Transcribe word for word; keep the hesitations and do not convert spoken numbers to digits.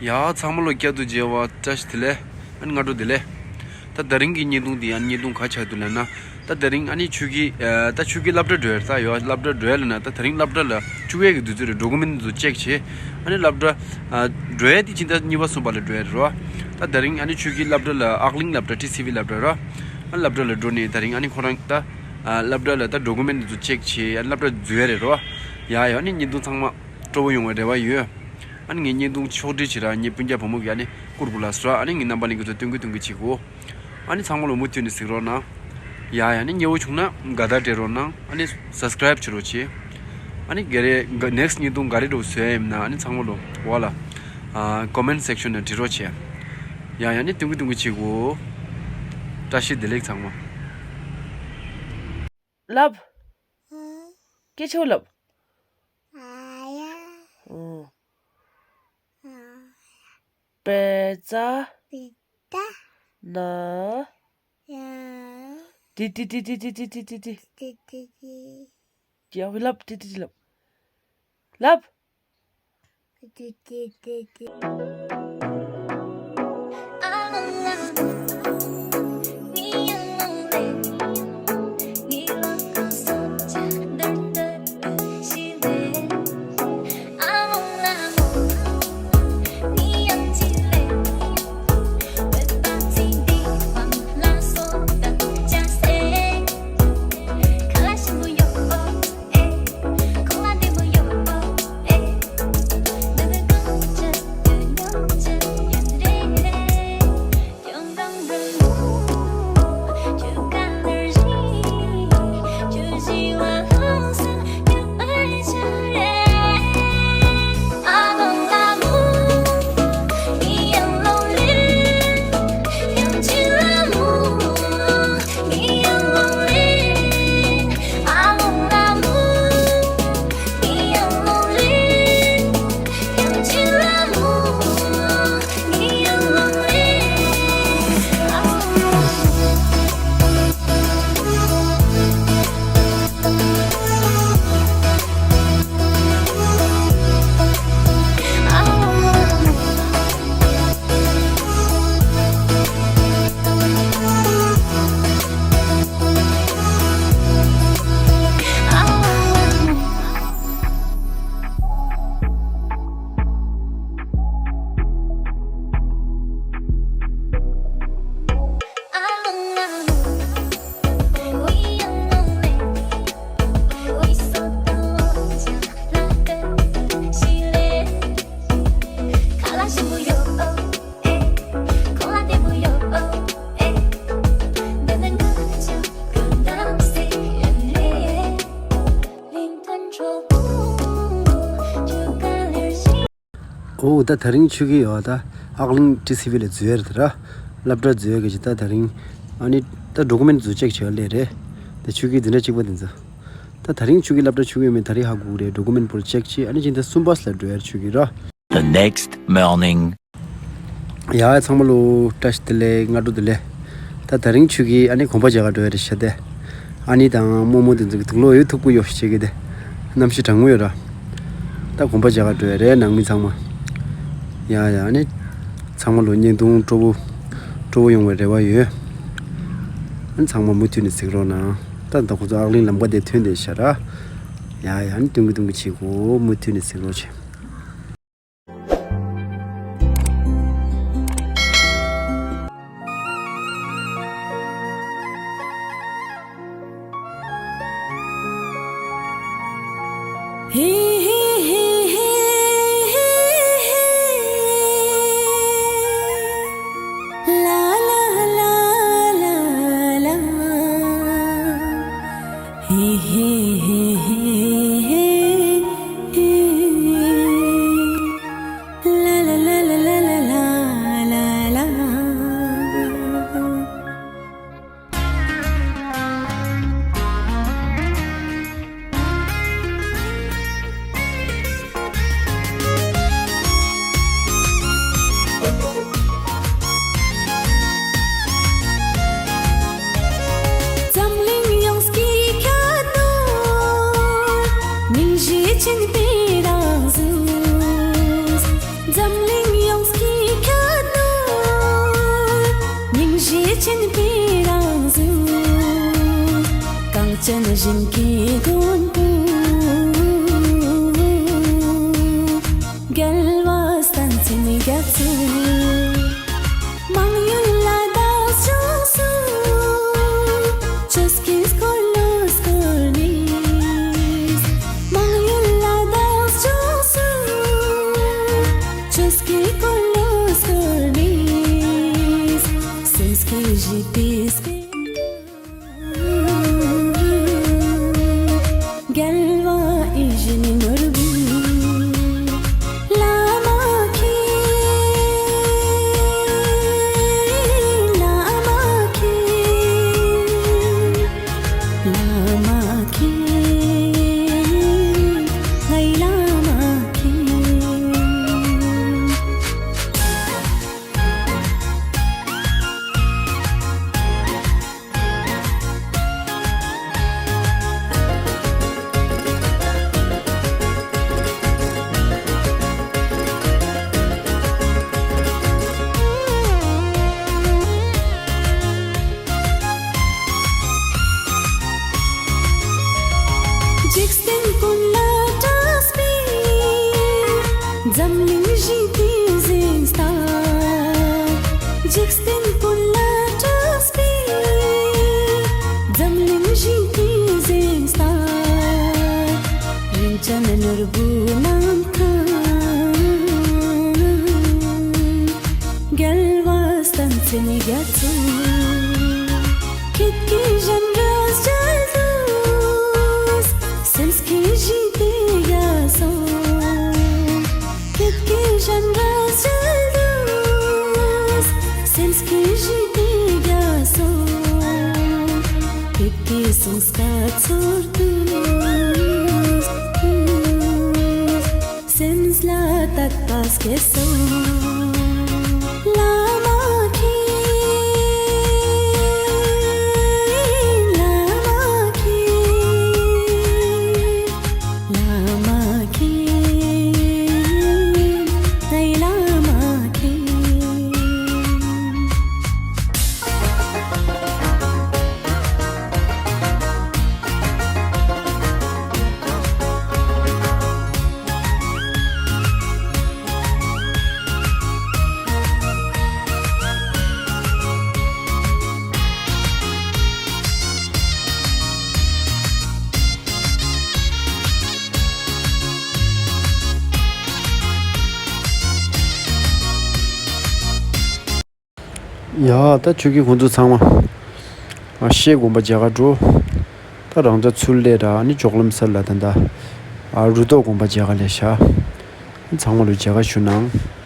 ཡ་ཚང་མ་ལོ་བསྐྱར་དུ་མཇལ་བ་བཀྲ་ཤིས་བདེ་ལེགས། ཨ་ནི་སྔ་དྲོ་བདེ་ལེགས། ད་ད་རིང་གི་བརྙན་ཐུང་འདི་ཡང་བརྙན་ཐུང་ག་ཆགས་འདུག་ལབ་ན། ད་ད་རིང་ཨ་ནི་ཆོས་སྐྱིད་ཨ་ད་ཆོས་སྐྱིད་སློབ་གྲྭ་འགྲོ་ཡ་རེད། ད་ཡོ་སློབ་གྲྭ་འགྲོ་ཡ་ལབ་ན། ད་ད་རིང་སློབ་གྲྭ་ལ་བཅུག་ཡས་ཀྱི་དུས་ཚོད་རེད། ཌོ་ཀུ་མེན་ཚོ་ཅེག་བྱས། ཨ་ནི་སློབ་གྲྭ་ཨ་འགྲོ་ཡ་དེ་ཕྱི་ཟླ་གཉིས་པ་གསུམ་པ་ལ་འགྲོ་ཡ་རེད་རོ། ད་ད་རིང་ཨ་ནི་ཆོས་སྐྱིད་སློབ་གྲྭ་ལ་ཨག་གླིང་སློབ་གྲྭ་ཊི་སི་ཝི་སློབ་གྲྭ་རོ། ཨ་སློབ་གྲྭ་ལ་འགྲོ་ནས་ད་རིང་ཨ་ནི་ཁོ་རང་ད་ཨ་སློབ་གྲྭ་ལ་ད་ཌོ་ཀུ་མེན་ཚོ་ཅེག་བྱས། ཨ་སློབ་གྲྭ་འཛུལ་ཡ་རེད་རོ། ཡ་ཡ་ཨ་ནི་བརྙན་ཐུང་ཚང་མ་སྤྲོ་པོ་ཡོང་བའི་རེ་བ་ཡོད། ཨ་ནི་ངས་བརྙན་ཐུང་ཕྱོགས་སྒྲིག་བྱེད་ར་ངའི་སྤུན་ཀྱག་བུ་མོ་གིས་ཨ་ནི་བསྐུར་བུ་ལ་སོ་ར། ཨ་ནི་ངའི་རྣམ་པ་ལྷན་རྒྱས་ཚོ་སྟོན་གི་སྟོན་གི་བྱེད་གོ། ཨ་ནི་ཚང་མ་ལོ་མུ་མཐུད་ནས་གཟིགས་རོགས་གནང་། ཡ་ཡ་ཨ་ནི་མཉེས་པོ་བྱུང་ན་དགའ་རྟགས་སྤྲད་རོགས་གནང་། ཨ་ནི་སབ་སི་ཀ་རེབ་བྱེད་རོགས་བྱེད། ཨ་ནི་ག་རེ་ག་ནེག་སི་བརྙན་ཐུང་ག་རེ་འདྲ་བཟོ་ཡ་ཡིན་ན་ཨ་ནི་ཚང་མ་ལོ་འོག་ལ་ཨ་ཀོ་མེན་སེག་ཤོན་ནང་འབྲི་རོགས་བྱེད། ཡ་ཡ་ཨ་ནི་སྟོན་གི་སྟོན་གི་བྱེད་གོ། བཀྲ་ཤིས་བདེ་ལེགས་ཚང་མ། ལབ། སྐད་ཆ་ལབ། ཨ། པེ་ཙ། ན། ཏི་ཏི་ཏི། ཡ་ལབ། ཏི་ཏི་ཏི་ལབ། ལབ། འོ་ད་ད་རིང་ཆོས་སྐྱིད་ཡོད་ད། ཨག་གླིང་ཊི་སི་ཝི་ལ་འཛུལ་ཡ་རེད་ད་ར། སློབ་གྲྭ་འཛུལ་ཡ་གི་ཅི་ད་ད་རིང་། ཨ་ནི་ད་ཌོ་ཀུ་མེན་ཚོ་ཅེག་བྱེད་ཡ་ལས་རེད། ད་ཆོས་སྐྱིད་འཛིན་གྲྭ་གཅིག་པ་དེ་ཚོ། ད་ད་རིང་ཆོས་སྐྱིད་སློབ་གྲྭ་ཆོས་སྐྱིད་ཡོད་མེད་ད་རིང་ཧ་གོ་གི་རེད། ཌོ་ཀུ་མེན་པོ་ཅེག་བྱས། ཨ་ནི་ཕྱི་ཟླ་གསུམ་པ་ལ་འགྲོ་ཡ་ཆོས་སྐྱིད་ར། The next morning. ཡ་ཚང་མ་ལོ་བཀྲ་ཤིས་བདེ་ལེགས། སྔ་དྲོ་བདེ་ལེགས། ད་ད་རིང་ཆོས་སྐྱིད་ཨ་ནི་གོམ་པ་རྒྱག་ག་འགྲོ་ཡ་རེད་ཤག་སྟེ། ཨ་ནི་དང་རྨོ་མོ་དེ་ཚོ་གི་དུག་ལོག་ཡོད་ཐུག་པོ་ཡོད་ཤག་ཅེས་གི་དེ། གནམ་གཤིས་གྲང་མོ་ཡོད་ར། ད་གོམ་པ་རྒྱག་ག་འགྲོ་ཡ་རེད་ནང་མི་ཚང་མ། ཡ་ཡ་ཨ་ནི། ཚང་མ་ལོ་བརྙན་ཐུང་སྤྲོ་པོ། སྤྲོ་པོ་ཡོང་བའི་རེ་བ་ཡོད། ཨ་ནི་ཚང་མ་མུ་མཐུད་ནས་གཟིགས་རོགས་གནང་། ད་ད་ཁོ་ཚོ་ཨག་གླིང་ལམ་ཁ་དེ་ཐོན་བསྡད་ཤག་ར། ཡ་ཡ་ཨ་ནི་སྟོན་གི་སྟོན་གི་བྱེད་གོ། མུ་མཐུད་ནས་གཟིགས་རོགས་བྱེད། འཛམ་གླིང་ཡོངས་ཀྱི་ཁ་ཐུག་སྙིང་རྗེ་ཅན་དེ་རང་བཟོས། འཛམ་གླིང་ཡོངས་ ཞེས་ཆེན་པོའི་རང་གཟུགས། གངས་ཅན་ཞིང་གི་མགོན་པོ། རྒྱལ་བ་བསྟན་འཛིན་རྒྱ་མཚོ། མང་ཡུལ་ལ་བདག་སྐྱོང་སུ། ཆོས་ཀྱི་འཁོར་ལོ་བསྐོར་ནས། མང་ཡུལ་ལ་བདག་སྐྱོང་སུ། ཆོས་ཀྱི་འཁོར་ལོ་བསྐོར་ནས། སེམས་བསྐྱེད་བཞི་པའི་སྤེལ། རྒྱལ་བ་ཡིད་བཞིན་ནོར་བུའི་བླ་མ་མཁྱེན། བླ་མ་མཁྱེན། བླ་མ་མཁྱེན། ངའི་བླ་མ་མཁྱེན། འཇིག་རྟེན་ཀུན་ལ་གྲགས་པའི་འཛམ་གླིང་ཞི་བདེའི་གཟེངས་རྟགས། འཇིག་རྟེན་ཀུན་ལ་གྲགས་པའི་འཛམ་གླིང་ཞི་བདེའི་གཟེངས་རྟགས། རིན་ཅན་ནོར་བུ་རྣམ་ཐར། རྒྱལ་བ་བསྟན་འཛིན་རྒྱ་མཚོ། ཁྱེད་ཀྱི་སྤྱན་རས་གསལ་དུ། སེམས་བསྐྱེད་བཞི་དེ་རྒྱ་སོ། ཁྱེད་ཀྱི་སྤྱན་རས་གསལ་དུ། སེམས་བསྐྱེད་བཞི་དེ་རྒྱ་སོ། ཁྱེད་ཀྱི་གསུང་སྐད་ཚོར་དུ། སེམས་ལ་དད་པ་སྐྱེ་སོང་། བླ་མ་མཁྱེན། བླ་མ་མཁྱེན། བླ་མ་མཁྱེན། ངའི་བླ་མ་མཁྱེན། ཡ། ད་ཆོས་ཀྱི་ཁོང་ཚོ་ཚང་མ། ཨ། ཤེལ་དགོན་པ་མཇལ་ག་འགྲོ། ད་རང་ཅག་ཚུར་སླེབས་ར་ནི་ཇོག་ལམ་སར་ལ་ད་ད། ཨ། རུ་ཐོག་དགོན་པ་མཇལ་ག་སླེབས་ཤག། ཚང་མ་ལ་མཇལ་ཁ་ཞུ་གནང་།